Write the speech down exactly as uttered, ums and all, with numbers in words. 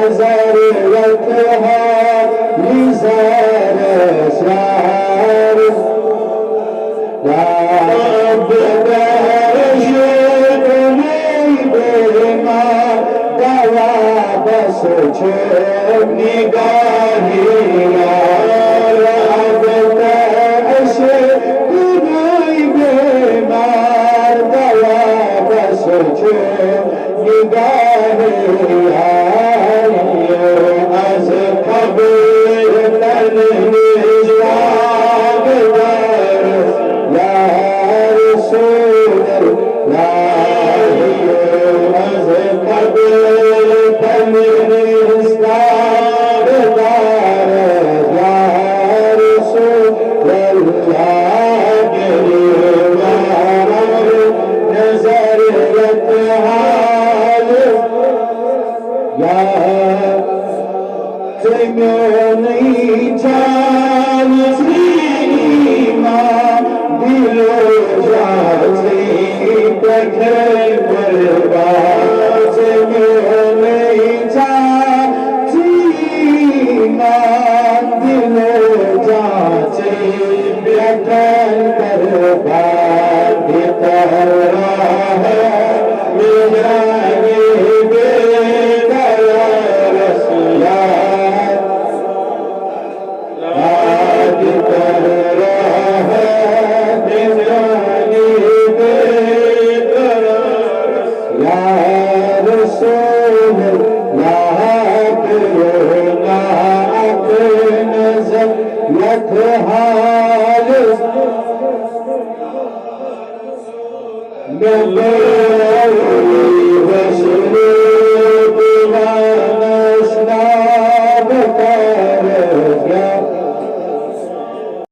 نظر لطفا نظر سار. رب درش کنی بیمار دوا بس چه نگاهی یار. رب درش کنی بیمار دوا بس چه نگاه یاری از قبر تن نزاگ دار. یا رسول الله، از قبر تن نزاگ دار. یا رسول الله، نظر لطفا یا ژٕ میونٕے جان، ژٕ ایمان، دِل و جان، ژٕ پٮ۪ٹھے قربان. ژٕ میونٕے جان، ژٕ ایمان، دِل و جان، ژٕ پٮ۪ٹھے قربان. دِتر راہ میانہِ بے قرارس یار. دِتر راہ میانہِ بے قرارس یا رسول اللہ، کٔرِو ناحق نظر یتھ حالس. مےٚ گوٚو وصل